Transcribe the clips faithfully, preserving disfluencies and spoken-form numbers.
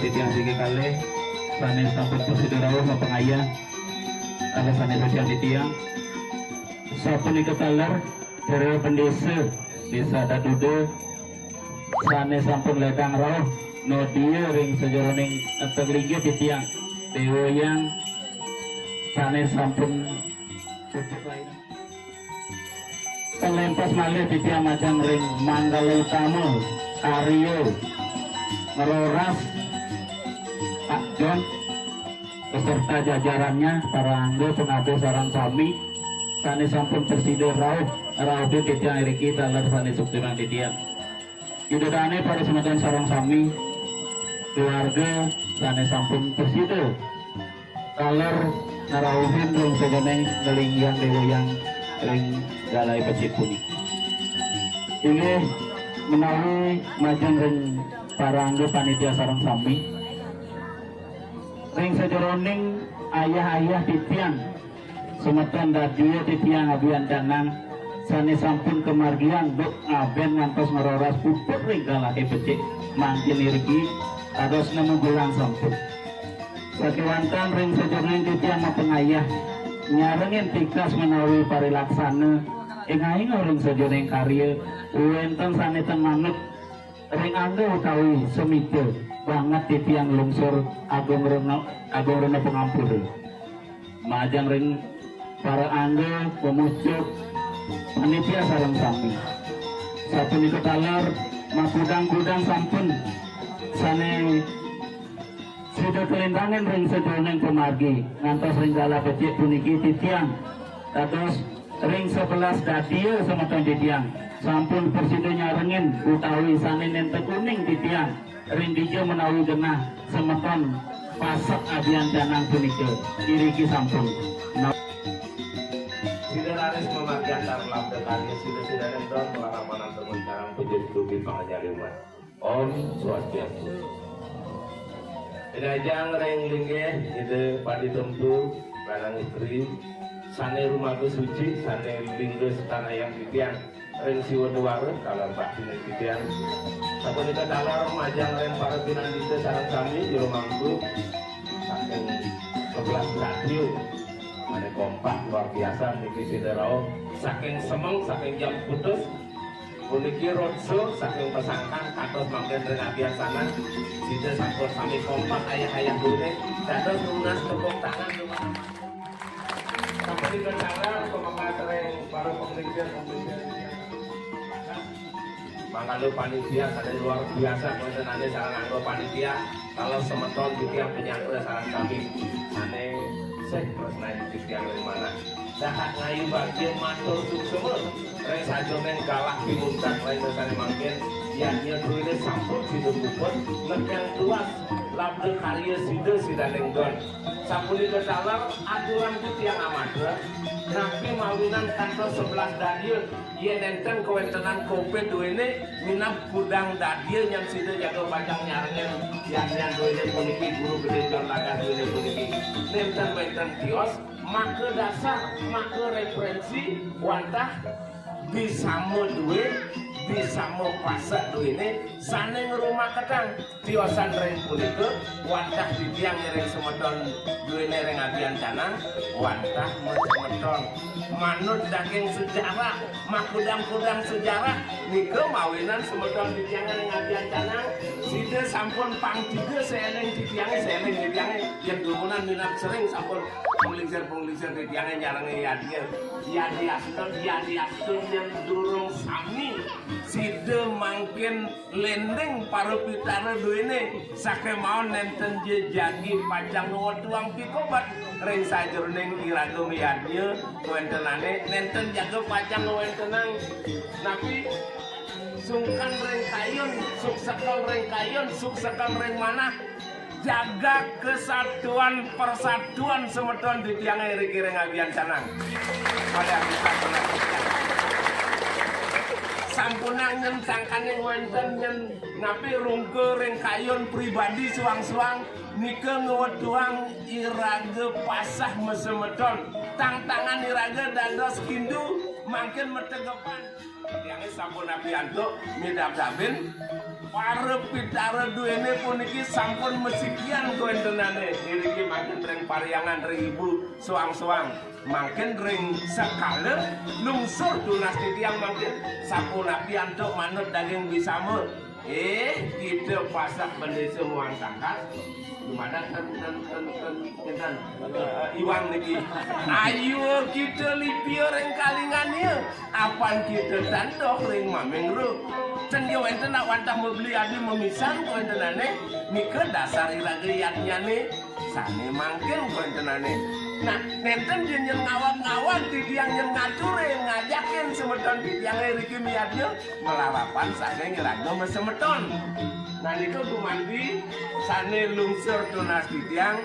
Titiang siki kalih sané sampun prasida rauh mapangayah. Kalih sané titiang titiang. Sapunika taler Jero Pendesa Désa Daduda sané sampun ledang rauh nodia ring sajeroning enteg linggih titiang. Déwa Hyang sané sampun pucuk lain. Kalempes malih titiang majeng ring manggala utama karya ngroras Pak John beserta jajarannya, para angga pangabih sareng sami sané sampun prasida rauh, rauh titiang iriki taler sané suksirang titiang. Ida dané para semeton sareng sami, keluarga sané sampun prasida taler ngrauhin ring sajeroning nglinggihan Déwa Hyang ring galahé becik puniki. Inggih menawi majeng ring para angga panitia sareng sami. Ring sajeroning ayah-ayah titiang, semeton dadia titiang abiancanang sané sampun kamargiang duk ngabén ngantos ngroras puput ring galahé becik mangkin iriki, dados nemu gelang sampun. Sakéwanten ring sajeroning titiang mapangayah nyarengin tikas menawi parilaksana, ingainga ring sajeroning karya, wénten sané ten manut ring angga utawi semita banget titiang lungsur agung rena, agung rena pangampura. Majeng ring para angga pemucuk panitia sareng sami. Sapunika taler makudang-kudang sampun sané sida kalintangin ring sajeroning pamargi ngantos ring galah becik puniki titiang. Dados ring sebelas dadia semeton titiang sampun prasida nyarengin utawi sané nénten uning titiang ring dija menawi genah semeton pasek abiancanang punika. Iriki sampun. Sida raris mamargi antar labda karya sida, sida nénten malarapan antar mencarang pujus dugi panganyariman. Om Swastiastu. Inajang ring linggih Ida Padi Tempu, lanang istri, sané rumaga suci, sané lingga setanayang titiang ring Siwa Dwara, taler bakti ring titiang. Sapunika taler majeng ring para pinandita sareng sami, jero mangku, saking sebelas radio, ané kompak luar biasa niki sida rauh, saking Semeng, saking Jam Putus, puniki roadshow saking Pesangkan kantos mangkin ring Abiancana. Sida sampun sami kompak ayah-ayah duné. Dados nunas tepuk tangan. Sampun dikecanggar pamangkat ring para penglingsir, penglingsir. Mangkana panitia sané luar biasa kawéntenané sareng angga panitia. Taler semeton titiang panyanggra sareng sami sané sih tresnain titiang ring manah. Dahat ngayu bagia matur suksma ring sajeroning galah pimuntat ring sané mangkin, yadnya druéné sampun sida puput, nekeng tuas labda karya sida sidaning don. Sapunika taler aturan titiang amarga, napi mawinan kantos sebelas dadia, yén nénten kawéntenan covid duéné, minab kudang dadia nyén sida jaga pacang nyarengin yadnya duéné puniki, Guru Gedé John Lagas duéné puniki. Nénten wénten tios, maka dasar, maka referensi, wantah bisama dué, bisama pasek duéné, sané ngrumaketang tiosan ring punika, wantah titiang ngiring semeton duéné ring Abiancana, wantah semeton manut daging sejarah, makudang-kudang sejarah, nika mawinan semeton titiang ring Abiancana, sida sampun pang tiga seéling titiangé, seéling titiangé, yén dumunan minab sering sampun penglingsir-penglingsir titiangé nyarengin yadnya. Yadiastun, yadiastun yén durung sami, sida mangkin lending para pitara duéné, sakémaon nénten ja jagi pacang ngwetuang pikobet ring sajeroning iraga mayadnya kawéntenané, nénten jaga pacang ngwéntenang napi sungkan ring kayun, suksekel ring kayun, suksekel ring manah, jaga kesatuan persatuan semeton titiangé iriki ring Abiancana. Pada kita sampunang nyén sangkaning wénten nyén napi rungka ring kayun pribadi suang-suang nika ngwetuang iraga pasek masemeton. Tangtangan iraga dados kindu mangkin mategepan. Tiangé sampun napi antuk midabdabin. Para pitara duéné puniki sampun masikian kawéntenané. Iriki mangkin ring parhyangan ring ibu soang-soang. Mangkin ring sekala lungsur tunas titiang mangkin sapunapi antuk manut daging bisama. Eh, kita pasak bendésa muang tangkas. Dumadak ten, ten, ten, ten, ten, eh, iwang niki. Ayu kita lipia ring kalingan ya. Apan kita tandoh ring maming ro. Ten ya wénten nak wantah mabeli adi mamisan kawéntenané. Nika dasar iraga yadnyané. Sané mangkin kawéntenané. Nah, nénten yén nyén ngawag-ngawag titiang nyén ngaturin, ngajakin semeton titiangé riki miadnya malarapan saking iraga masemeton. Nah, nika gumanti sané lungsur tunas titiang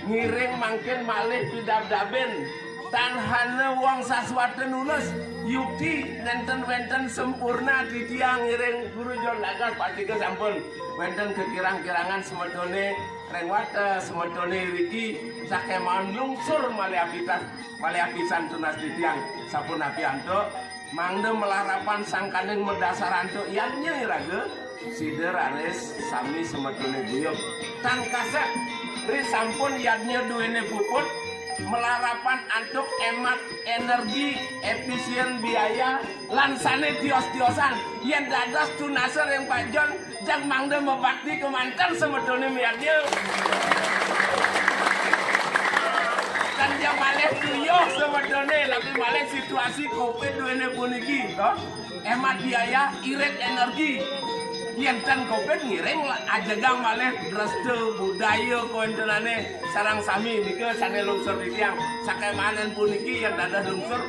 ngiring mangkin malih pidabdabin tan hana wong sasuata nunas yukti nénten wénten sampurna titiang ngiring Guru Jon Lagas patika sampun wénten kakirang-kirangan semetoné ring wates semetoné riki sakémaon lungsur malih apisan, malih apisan tunas titiang sapunapi antuk mangda malarapan sangkaning madasar antuk yadnya iraga sida raris sami semetoné guyub. Tan kasép ri sampun yadnya duéné puput malarapan antuk émat energi, efisien biaya, lan sané tios-tiosan. Yén dados tunasa ring pajon, jag mangda mabakti kamanten semetoné miadnya. Kan ja malih tuyuh semetoné, napi malih situasi covid duéné puniki, to? Émat biaya, irit energi. Yén tan covid ngiring la-, ajegang malih dresta budaya kawéntenané sareng sami nika sané lungsur titiang. Sakémanan puniki yén dados lungsur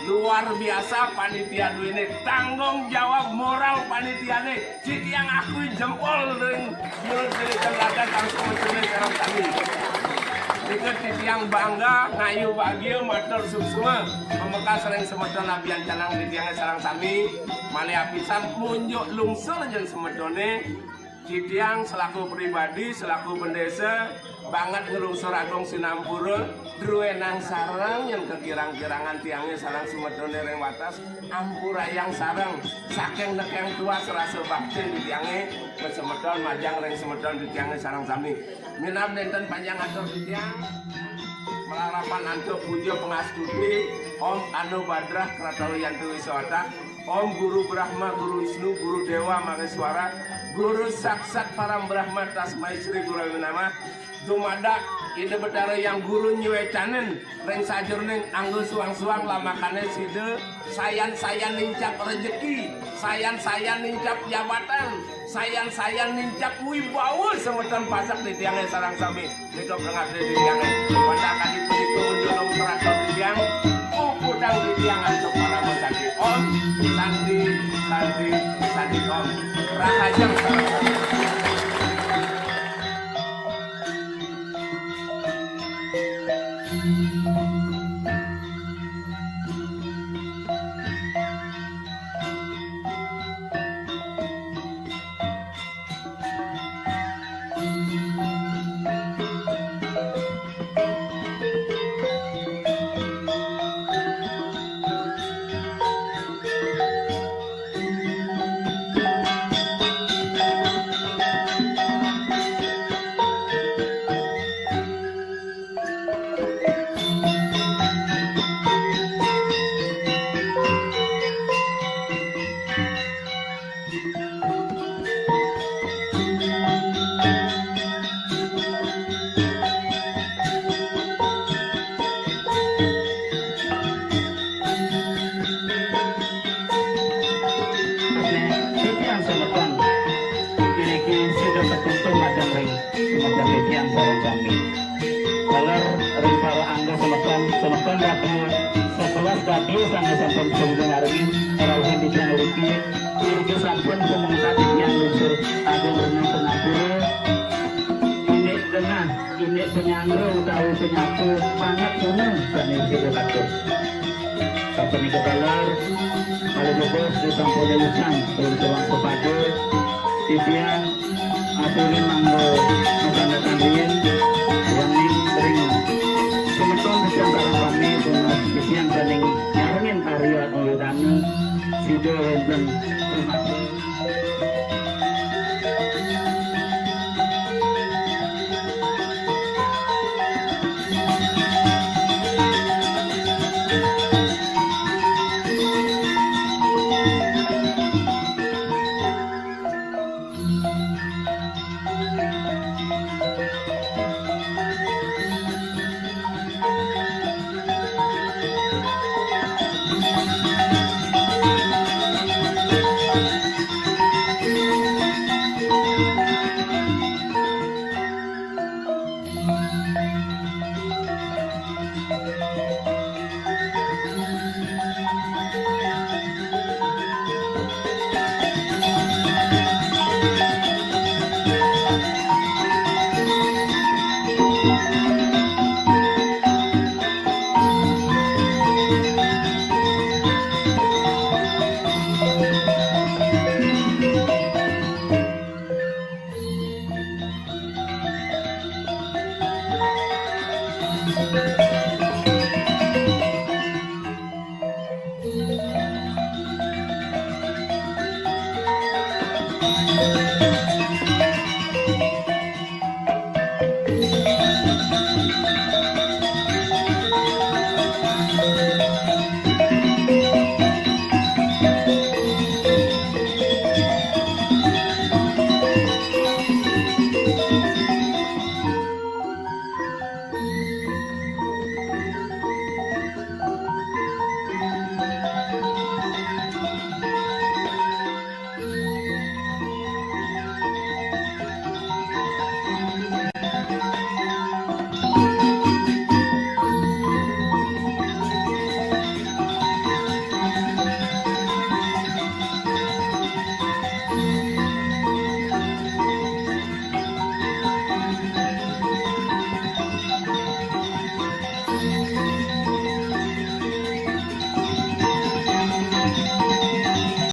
luar biasa panitia duéné. Tanggung jawab moral panitiané. Titiang akui jempol ring Guru Sri Tenggadan langsung mencuri sareng sami. Nika titiang bangga, ngayu bagia, matur suksma. Pamekas ring semeton abian canang titiangé sareng sami. Malih apisan munjuk lungsur jeung semetoné. Titiang selaku pribadi, selaku bendésa, banget nglungsur agung sinampura, druénang sareng yén kakirang-kirangan tiangé sareng semetoné ring wates, ampurayang sareng saking nekeng tuas rasa bakti titiangé, semeton majeng ring semeton titiangé sareng sami. Minab nénten panjang atur titiang, malarapan antuk puja pangastuti, Om Anubhadrah Kratawiyantu Wiswatah, Om Guru Brahma, Guru Wisnu, Guru Déwa Mahéswara, Guru Saksat Param Brahma, Tasmai Sri Gurave Namah. Dumadak Ida Betara Hyang Guru nyuécanin ring sajeroning angga suang-suang lamakané sida sayan-sayan nincap rejeki, sayan-sayan nincap jabatan, sayan-sayan nincap wibawa semeton pasak titiangé sareng sami. Nika pangabdi titiangé. Wantah kadi punika unjunung traktor titiang, puputang titiang antuk parama santi. Om Santi, Santi, Santi Om. Rahajeng sareng sami. Titiang semeton, iriki sida katumtum majeng ring semeton titiang sareng sami. Taler ring para angga semeton, semeton dadi sekelas dadi sané sampun sida ngarengin rauhin titiang iriki, iriki sampun pamungkat titiang lungsur agung renung pangampura. Indik genah, indik panyanggra utawi panyapu, pangapura sané sida katur. Sapunika taler, malih jebos sasampun lulusan ring tuang sepada, titiang aturin mangga masandekan riin, wangin ring semeton titiang sareng sami, tunas titiang sané nyarengin karya anggudana, sida wénten.